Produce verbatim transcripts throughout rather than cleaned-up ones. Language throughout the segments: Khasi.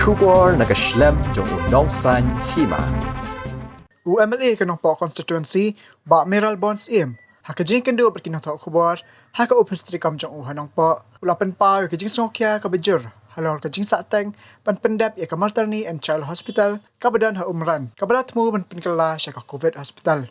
Khubor na ka shlem jong u Nongsaiñ Hima. U M L A ka Nongpoh Constituency, Bah Mayralborn Syiem, ha ka jingkynduh bad ki nongthoh khubor ha ka ophis treikam jong u ha Nongpoh, u la pynpaw ïa ka jingsngewkhia kaba jur halor ka jingsahteng ban pyndep ïa ka Mater Ni and Child Hospital kaba don ha Umran, kaba la thmu ban pynkylla sha ka Covid Hospital.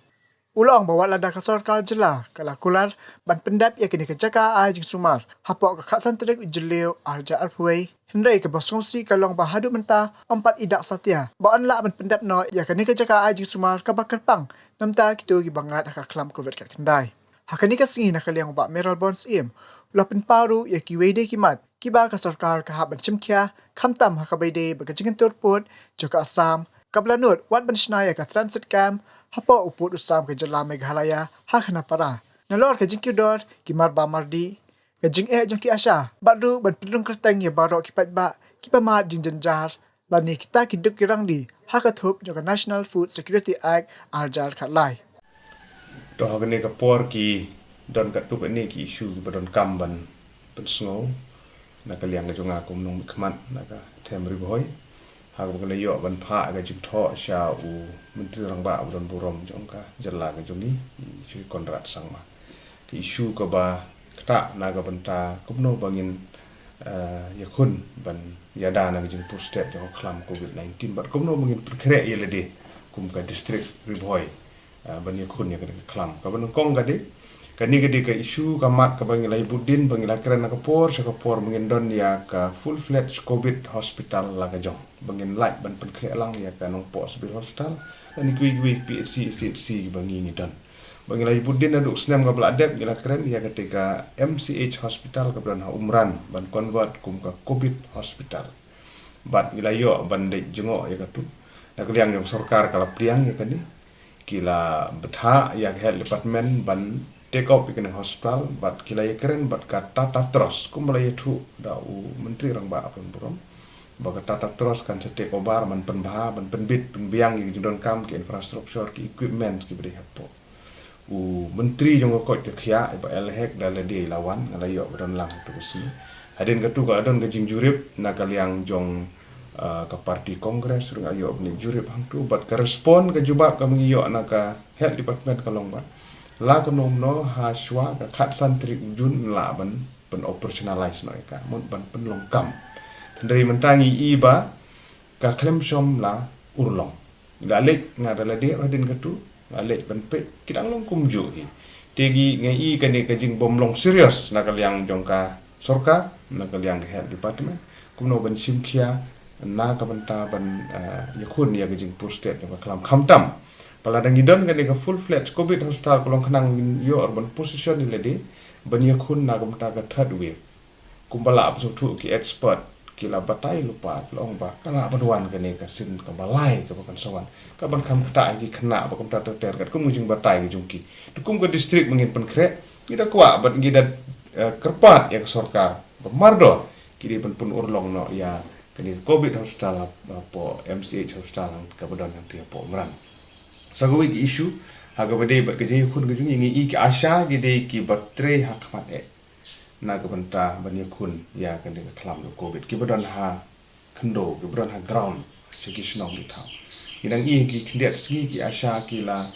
U la ong ba wat lada ka sorkar jylla ka la kular ban pyndep ïa kane ka jaka ai jingsumar hapoh ka khatsan tarik u Jylliew arhajar arphew wei, hynrei kaba sngewsih ka long ba haduh mynta ym pat i dak satia ba yn lah ban pyndep noh ïa kane ka jaka ai jingsumar kaba kyrpang namar kito kiba ngat ha ka khlam Covid khatkhyndai. Ha kane ka sngi, na ka liang u Bah Mayralborn Syiem u la pynpaw ruh ïa kiwei de ki mat kiba ka sorkar ka hap ban shimkhia, khamtam ha kaba ïadei bad ka jingkyntur pud jong ka Assam kaba la nud wat ban shna ïa ka transit camp hapoh u pud u sam ka jylla Meghalaya ha Khanapara, nalor ka jingkiew dor ki marba mardih, ka jingeh jong ki ASHA, bad ruh ban pynrung kyrteng ïa baroh ki paidbah kiba mad jingjynjar lane kita ki duk ki rangli ha ka thup jong ka National Food Security Act arhajar khatlai. To ha kane ka por ki don katto katne ki issue kiba donkam ban pynsngew na ka liang ka jong nga kum u nongmihkhmat na ka them Ri Bhoi. Ha kaba nga la ïoh ban phah ka jingthoh sha u Myntri Rangbah ba don burom jong ka jylla ka jong ngi, i Shri Conrad Sangma. Ka issue kaba ktah na ka bynta kumno ba ngin, eh, ïakhun ban ïada na ka jingpur stet jong ka khlam Covid nineteen bad kumno ba ngin pynkhreh ïa lade kum ka district Ri Bhoi, eh, ban ïakhun ïa kane ka khlam. Kaba nyngkong ka dei, kane ka dei ka issue ka mat kaba ngi la ïa bud dien ba ngi la kren na ka por sha ka por ba ngin don ïa ka full fledged Covid hospital la ka jong, ba ngin lah ban pynkhreh lang ïa ka Nongpoh Civil Hospital lane kiwei kiwei P H C, C H C ba ngi ngi don. Ba ngi la ïa bud dien naduh snem kaba la dep, ngi la kren ïa kata ka M C H hospital kaba don ha Umran ban convert kum ka Covid hospital. Bad ngi la ïoh ban leit jngoh ïa katu. Na ka liang jong sorkar ka la pdiang ïa kane. Ki la bthah ïa ka health department ban take up ïa kane ka hospital, bad ki la ïa kren bad ka Tata Trust kumba la ïathuh da u Myntri Rangbah ba don burom, ba ka Tata Trust kan sa take over ban pynbha, ban pynbit pynbiang ïa ki jingdonkam, ki infrastructure, ki equipments kiba dei hapoh. U Myntri jong ka koit ka khiah i Bah L Hek da lade i la wan, nga la ïoh ba don lang ha katu ka sngi. Hadien katu ka la don ka jingjurip na ka liang jong, ah, ka party Congress ruh nga la ïoh ban leit jurip hangtu, bad ka respond, ka jubab kaba ngi ïoh na ka health department ka long ba la kumno kumno ha shuwa ka khatsan tarik u Jun yn lah ban pyn operationalize noh ïa ka, mut ban pynlong kam. Hynrei mynta ngi i ba ka khlem shym la urlong. Nga leit, nga da lade ruh hadien katu, nga leit ban peit, ki dang long kumjuh hi. Te ngi, nga i kane ka jingbym long serious na ka liang jong ka sorkar, na ka liang ka health department, kumno ban shimkhia na ka bynta ban, eh, ïakhun ïa ka jingpur stet jong ka khlam, khamtam ba lada ngi don kane ka full fledged Covid hospital ka long khnang ngin ïoh ruh ban position ïa lade ban ïakhun na ka bynta ka third wave. Kumba la pynsngewthuh ki expert, ki la batai lypa, ki la ong ba ka lah ban wan kane ka sien kaba lai kaba kan sa wan, kaban kham ktah ïa ki khynnah ba kumta ter ter, katkum ka jingbatai ka jong ki. Te kum ka district ba ngin pynkhreh, ngi da kwah bad ngi da, eh, kyrpad ïa ka sorkar ba mardor ki dei ban pynurlong noh ïa kane ka Covid hospital, eh, hapoh M C H hospital kaba don hangtei hapoh Umran. Sa kawei ka issue ha kaba dei bad ka jingïakhun ka jong ngi, ngi i ki ASHA ki dei kiba trei ha khmat eh na ka bynta ban ïakhun ïa kane ka khlam jong Covid, kiba don ha khyndew, kiba don ha ground sha ki shnong ki thaw. Ngi dang i ha ki khyndiat sngi ki ASHA ki la,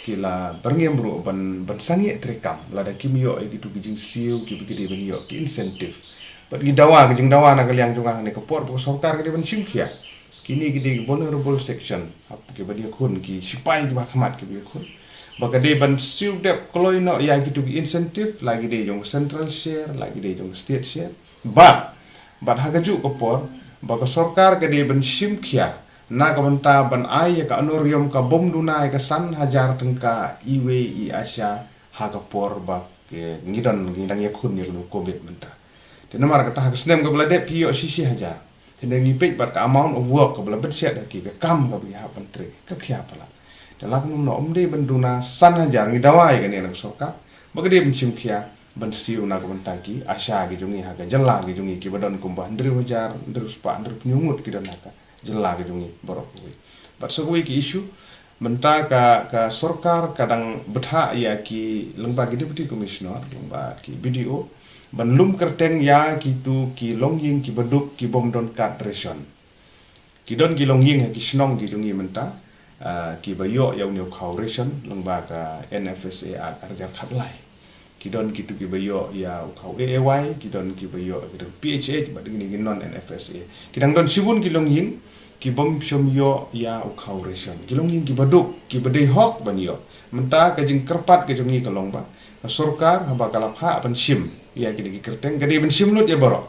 ki la byrngem ruh ban, ban sangeh treikam lada kim ïoh ïa kitu ki jingsiew kiba ki dei ban ïoh, ki incentive. Bad ngi dawa, ka jingdawa na ka liang jong nga ha kane ka por ba ka sorkar ka dei ban shimkhia kine ki dei ki vulnerable section, hap kiba ïakhun, ki shipai kiba ha khmat kiba ïakhun, ba ka dei ban siew dep kloi noh ïa kitu ki incentive, la ki dei jong central share, la ki dei jong state share. Bad, bad ha kajuh ka por ba ka sorkar ka dei ban shimkhia na ka bynta ban ai ïa ka honorarium ka bym duna ïa ka san hajar tyngka iwei i ASHA ha ka por ba ki, ngi don, ngi dang ïakhun ïa kane ka Covid mynta. Te namar kata ha ka snem kaba la dep ki ïoh shi shi hajar. Te ngi peit bad ka amount of work kaba la bit shet ha ki, ka kam kaba ki hap ban trei, ka khia palat. Te la kumno ym dei ban duna san hajar, ngi dawa ïa kane na ka sorkar ba ka dei ban shimkhia ban siew na ka bynta ki ASHA ki jong ngi ha ka jylla ki jong ngi, kiba don kumba hynriew hajar, hynriew spah, hynriew phew ngut ki don ha ka jylla ki jong ngi baroh kawei. Bad sa kawei ka issue, mynta ka, ka sorkar ka dang bthah ïa ki lyngba ki deputy commissioner, lyngba ki B D O, ban lum kyrteng ïa kitu ki longïing kiba duk ki bym don card ration. Ki don ki longïing ha ki shnong ki jong ngi mynta, ah, ki ba ïoh ïa une u khaw ration lyngba ka N F S A Act ar hajar khatlai. Ki don kitu ki ba ïoh ïa u khaw A A Y, ki don ki ba ïoh ki don P H H, bad kine ki non N F S A. Ki dang don shibun ki longïing ki bym shym ïoh ïa u khaw ration. Ki longïing ki ba duk, ki ba dei hok ban ïoh. Mynta ka jingkyrpad ka jong ngi ka long ba ka sorkar haba ka la phah ban shim ïa kine ki kyrteng, ka dei ban shim lut ïa baroh.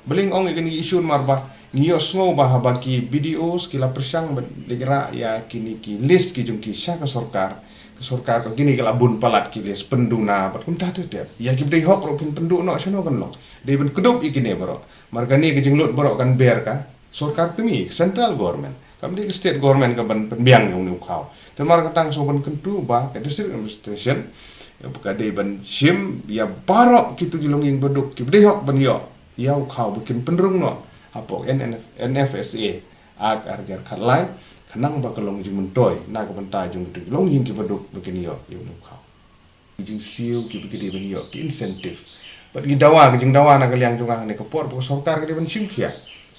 Balei nga ong ïa kine ki issue namar ba ngi ïohsngew ba haba ki B D Os ki la pyrshang ban leit rah ïa kine ki list ki jong ki sha ka sorkar, ka sorkar ka kine ki la bun palat ki list pynduna bad kumta ter ter. Ïa ki ba dei hok ruh phin pynduh noh shano kan long. Dei ban kdup ïa kine baroh. Mar kane ka jinglut baroh kan ber ka sorkar kmie, central government. Kam dei ka state government ka ban pynbiang ïa une u khaw. Te namar kata nga sngewbha ban kyntu ba ka district administration ka dei ban shim ïa baroh kitu ki longïing ba duk ki ba dei hok ban ïoh ïa u khaw ba kin pynrung noh hapoh N F, N F S A Act ar hajar khatlai, khnang ba ka long jingmyntoi na ka bynta jong kitu ki longïing ki ba duk ba kin ïoh ïa une u khaw. Ki jingsiew ki ba ki dei ban ïoh ki incentive. Bad ngi dawa, ka jingdawa na ka liang jong nga ha kane ka por ba ka sorkar ka dei ban shim khia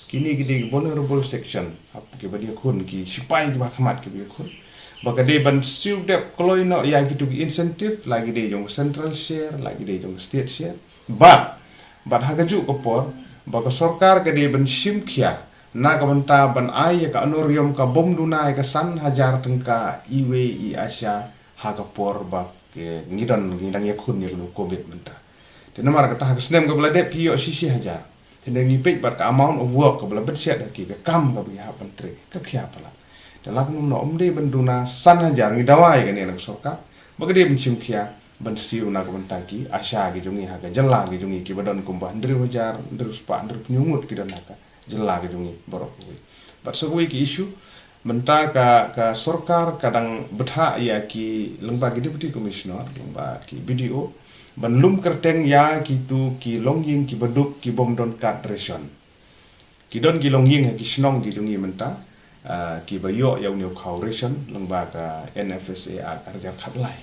kine ki dei ki vulnerable section, hap ki ba dei khun, ki sipai ki ba khmat ki ba dei khun, ba ka dei ban siew dep kloi noh ïa kitu ki incentive, la ki dei jong central share, la ki dei jong state share. Bad, bad ha kajuh ka por ba ka sorkar ka dei ban shim khia na ka bynta ban ai ïa ka honorarium ka bym duna ïa ka san hajar tyngka iwei i Asha ha ka por ba ki, ngi don, ngi dang ïakhun ïa kane ka covid mynta. Te namar kata ha ka snem ka ba la dep ki ïoh shi shi hajar. Te ngi peit bad ka amount of work ka ba la bit shet ha ki, ka kam ka ba ki hap ban trei ka khia palat. Te la kumno ym dei ban duna san hajar, ngi dawa ïa kane na ka sorkar ba ka dei ban shim khia ban siew na ka bynta ki Asha ki jong ngi ha ka jylla ki jong ngi ki ba don kumba hynriew hajar, hynriew spah, hynriew phew ngut ki don ha ka jylla ki jong ngi baroh kawei. Bad sa kawei ki issue, mynta ka, ka sorkar ka dang bthah ïa ki lyngba ki deputy commissioner, lyngba ki B D O ban lum kyrteng ïa kitu ki longïing ki ba duk ki bym don card ration. Ki don ki longïing ha ki shnong ki jong ngi mynta, ah, ki ba ïoh ïa une u khaw ration lyngba ka N F S A Act ar hajar khatlai.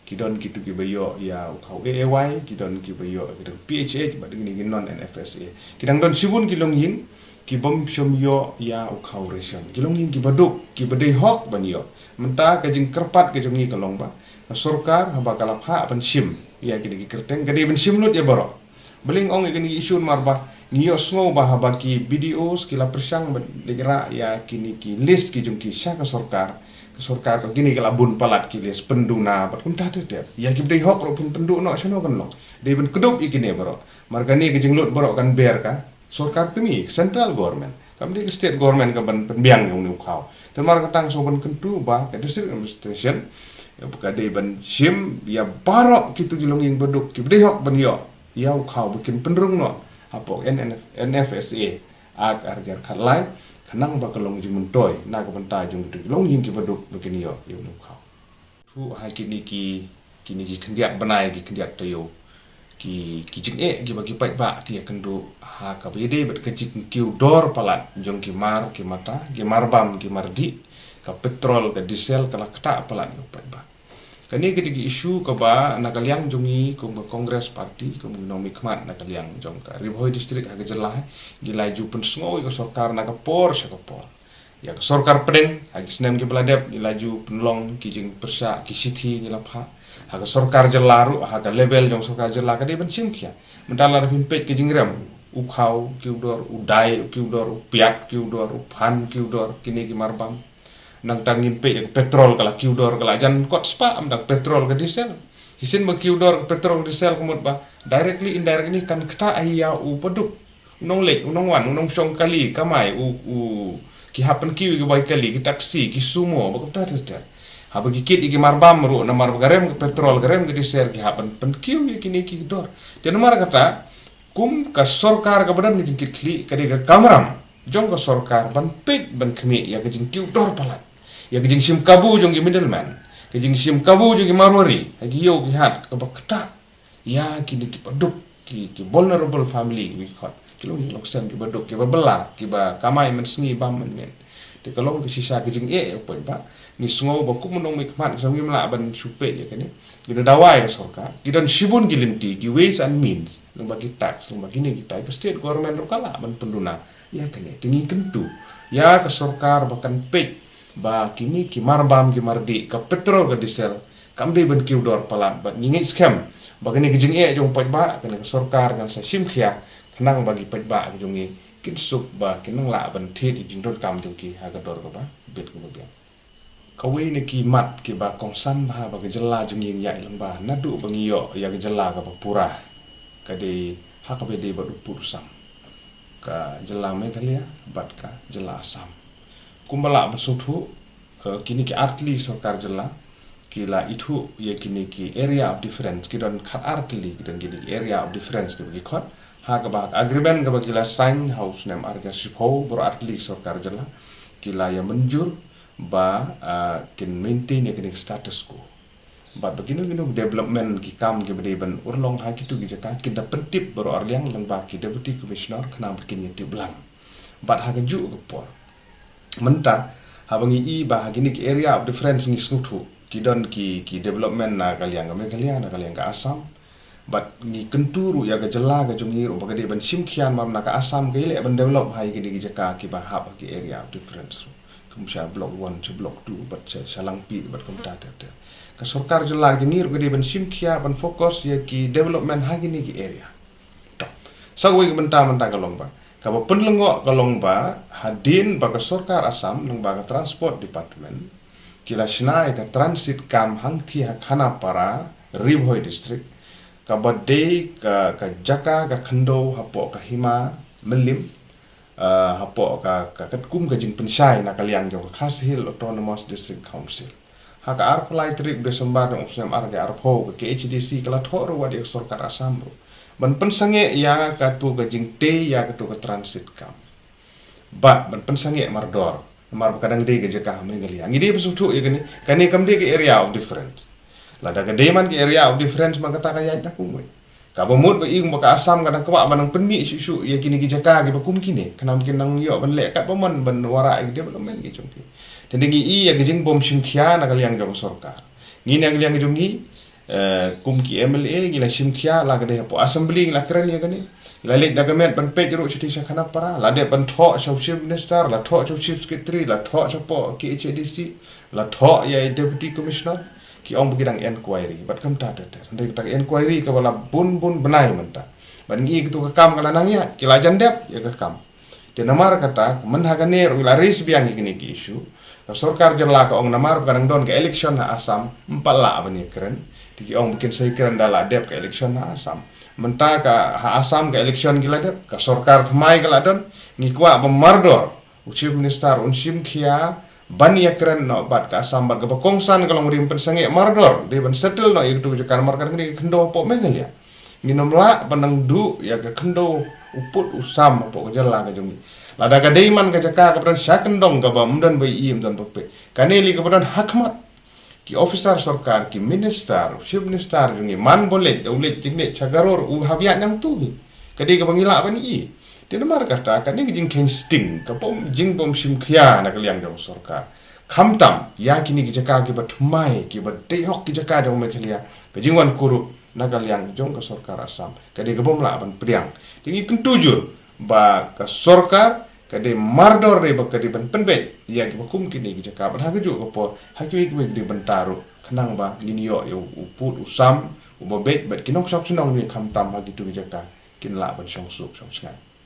Ki don kitu ki ba ïoh ïa u khaw A A Y, ki don ki ba ïoh ki don P H H, bad kine ki non N F S A. Ki dang don shibun ki longïing ki bym shym ïoh ïa u khaw ration. Ki longïing ki ba duk, ki ba dei hok ban ïoh. Mynta ka jingkyrpad ka jong ngi ka long ba ka sorkar haba ka la phah ban shim ïa kine ki kyrteng, ka dei ban shim lut ïa baroh. Balei nga ong ïa kine ki issue namar ba ngi ïohsngew ba haba ki B D Os ki la pyrshang ban leit rah ïa kine ki list ki jong ki sha ka sorkar, ka sorkar ka kine ki la bun palat ki list pynduna bad kumta ter ter. Ïa ki ba dei hok ruh phin pynduh noh shano kan long. Dei ban kdup ïa kine baroh. Mar kane ka jinglut baroh kan ber ka sorkar kmie, central government. Kam dei ka state government ka ban pynbiang ïa une u khaw. Te namar kata nga sngewbha ban kyntu ba ka district administration ka dei ban shim ïa baroh kitu ki longïing ba duk ki ba dei hok ban ïoh ïa u khaw ba kin pynrung noh hapoh N F, N F S A Act ar hajar khatlai, khnang ba ka long jingmyntoi na ka bynta jong kitu ki longïing ki ba duk ba kin ïoh ïa une u khaw. Thuh ha kine ki, kine ki khyndiat bnai, ki khyndiat taïew, ki, ki jingeh ki ba ki paidbah ki ïakynduh ha ka ba ïadei bad ka jingkiew dor palat jong ki mar ki mata, ki mar bam ki mar dih, ka petrol ka diesel ka la ktah palat ïa u paidbah. Kane ka dei ka issue ka ba na ka liang jong ngi kum ka Congress Party, kum ki nongmihkhmat na ka liang jong ka Ri Bhoi District ha ka jylla, ngi la ju pynsngew ïa ka sorkar na ka por sha ka por. Ïa ka sorkar pdeng ha ki snem ki ba la dep ngi la ju pynlong ki jingpyrshah, ki shithi ngi la phah. Ha ka sorkar jylla ruh, ha ka level jong sorkar jylla ka dei ban shim khia. Mynta lada phin peit ka jingrem, u khaw kiew dor, u dai kiew dor, u piat kiew dor, u phan kiew dor, kine ki mar bam. Nangta ngin peit ïa ka petrol ka la kiew dor ka la jan kot spah, ym dang petrol ka diesel. Shisien ba kiew dor ka petrol diesel ka mut ba directly indirectly kan ktah ïa u ba duk. U nongleit, u nongwan, u nongshong kali kamai, u, u, ki hap pynkiew ïa ki boi kali, ki taxi, ki sumo, ba kumta ter ter. Haba ki kit ïa ki mar bam ruh namar ba ka rem ka petrol, ka rem ka diesel, ki hap pyn, pynkiew ïa kine ki dor. Te namar kata, kum ka sorkar ka ba don ka jingkitkhlieh, ka dei ka kamram jong ka sorkar ban peit ban khmih ïa ka jingkiew dor palat, ïa ka jingshim kabu jong ki middleman, ka jingshim kabu jong ki marwari ha ki ïew ki hat ka ba ktah ïa kine ki ba duk, ki, ki vulnerable family ki khot, ki long, ki long sem ki ba duk, ki ba bylla, ki ba kamai mynsngi bam mynmiet. Te ka long ka shisha ka jingeh ïa u paidbah. Ngi sngew ba kum u nongmihkhmat ngi sngew ngim lah ban shu peit ïa kane. Ngi da dawa ïa ka sorkar, ki don shibun ki lynti, ki ways and means, lyngba ki tax, lyngba kine kita, ka state government ruh ka lah ban pynduna Ïa kane te ngi kyntu ïa ka sorkar ba kan peit ba kine ki marbam ki mardih, ka petrol ka diesel, kam dei ban kiew dor palat, bad ngi ngeit skhem ba kane ka jingeh jong paidbah, kane ka sorkar kan sa shim khia khnang ba ki paidbah jong ngi kin suk ba kin nang lah ban thied ïa ka jingdonkam jong ki ha ka dor kaba bit kaba biang. Kawei na ki mat kiba kongsan bha ba ka jylla jong ngi ïa ïaid lyngba naduh ba ngi ïoh ïa ka jylla kaba pura, ka dei ha kaba dei bad u pud u sam, ka jylla Meghalaya bad ka jylla Assam. Kumba lah ban sngewthuh, eh, kine ki artylli sorkar jylla ki la ithuh ïa kine ki area of difference, ki don khatar tylli ki don kine ki area of difference kiba ki khot ha kaba agreement kaba ki la sign ha u snem ar hajar shiphew, baroh artylli sorkar jylla ki la ïa mynjur ba, ah, kin maintain ïa kine ki status quo. Bad ba kino kino ki development ki kam kiba dei ban urlong ha kito ki jaka kin da pyntip baroh arliang lyngba ki deputy commissioner khnang ba kin ïa tip lang. Bad ha kajuh ka por mynta, haba ngi i ba ha kine ki area of difference ngi sngewthuh ki don ki, ki development na ka liang ka Meghalaya, na ka liang ka Assam. Bad ngi kyntu ruh ïa ka jylla ka jong ngi ruh ba ka dei ban shim khia namar na ka Assam ka ïaleh ban develop ha ïa kine ki jaka kiba hap ha ki area of difference ruh, kum sha block one, sha block two, bad sha, sha Langpih, bad kumta ter ter. Ka sorkar jylla ka jong ngi ruh ka dei ban shim khia ban focus ïa ki development ha kine ki area. To, sa kawei ka bynta mynta ka long ba kaba pynlyngngoh ka long ba hadien ba ka sorkar Assam lyngba ka Transport Department ki la shna ïa ka transit camp hangthie ha Khanapara, Ri Bhoi District, kaba dei ka, ka jaka ka khyndew hapoh ka hima Mylliem, ah, hapoh ka, ka katkum ka jingpynshai na ka liang jong ka Khasi Hills Autonomous District Council. Ha ka arphew lai tarik December jong u snem ar hajar arphew, ka K H A D C ka la thoh ruh wat ïa ka sorkar Assam ruh ban pynsangeh ïa kato ka jingtei ïa kato ka transit camp. Bad ban pynsangeh mardor namar ba ka dang dei ka jaka ha Meghalaya. Ngi dei ban sngewthuh ïa kane, kane kam dei ka area of difference. Lada ka dei man ka area of difference, man kata ka ïaid da kumwei. Kaba mut ba ïing ba ka Assam ka dang kwah ban nang pynmih shuh shuh ïa kine ki jaka kiba kum kine khnang ba kin nang ïoh ban leh katba mon ban wanrah ïa ki development ki jong ki. Te ngi i ïa ka jingbym shim khia na ka liang jong ka sorkar. Ngi na ka liang jong ngi, eh, kum ki M L A ngi la shim khia, la ka dei hapoh Assembly ngi la kren ïa kane. Ngi la leit da ka met ban peit ruh shatei sha Khanapara, la dep ban thoh sha u Chief Minister, la thoh sha u Chief Secretary, la thoh shapoh K H A D C, la thoh ïa i Deputy Commissioner, ki ong ba ki dang inquiry bad kumta ter ter. Hynrei kata ka inquiry kaba la bun bun bnai mynta. Bad ngi i kato ka kam ka la nang ïaid, ki la jan dep ïa ka kam. Te namar kata, mynta ha kane ruh ngi la raise biang ïa kine ki issue. Ka sorkar jylla ka ong namar ba ka dang don ka election ha Assam, ym pat lah ban ïakren. Te ki ong ba kin sa ïakren da la dep ka election ha Assam. Mynta ka ha Assam ka election ki la dep, ka sorkar thymmai ka la don, ngi kwah ba mardor u Chief Minister un shim khia ban ïakren noh bad ka Assam bad kaba kongsan ka long rim pynsangeh mardor, dei ban settle noh ïa kato ka jaka namar ka dang dei ka khyndew hapoh Meghalaya. Ngin ym lah ban nang duh ïa ka khyndew u pud u sam hapoh ka jylla ka jong ngi. Lada ka dei man ka jaka kaba don sha kyndong kaba ym don ba i, ym don ba peit, kane lei kaba don ha khmat ki officer sorkar, ki minister, chief minister jong ngi, man ba u leit, u leit jingleit sha Garo ruh u hap ïaid nangtu hi. Ka dei kaba ngi lah ban i. Te namar kata, kane ka jingkheiñ sting, ka bym, jingbym shim khia na ka liang jong sorkar. Khamtam ïa kine ki jaka kiba thymmai, kiba dei hok ki jaka jong Meghalaya, ka jingwan kurup na ka liang jong ka sorkar Assam, ka dei ka bym lah ban pdiang. Te ngi kyntu jur ba ka sorkar ka dei mardor, dei ba ka dei ban pynbeit ïa kiba kum kine ki jaka bad ha kajuh ka por ha kiwei kiwei ki bynta ruh, khnang ba ngin ïoh ïa u pud u sam uba beit bad ki nongshong shnong ngi, khamtam ha kito ki jaka kin lah ban shong suk shong shngaiñ.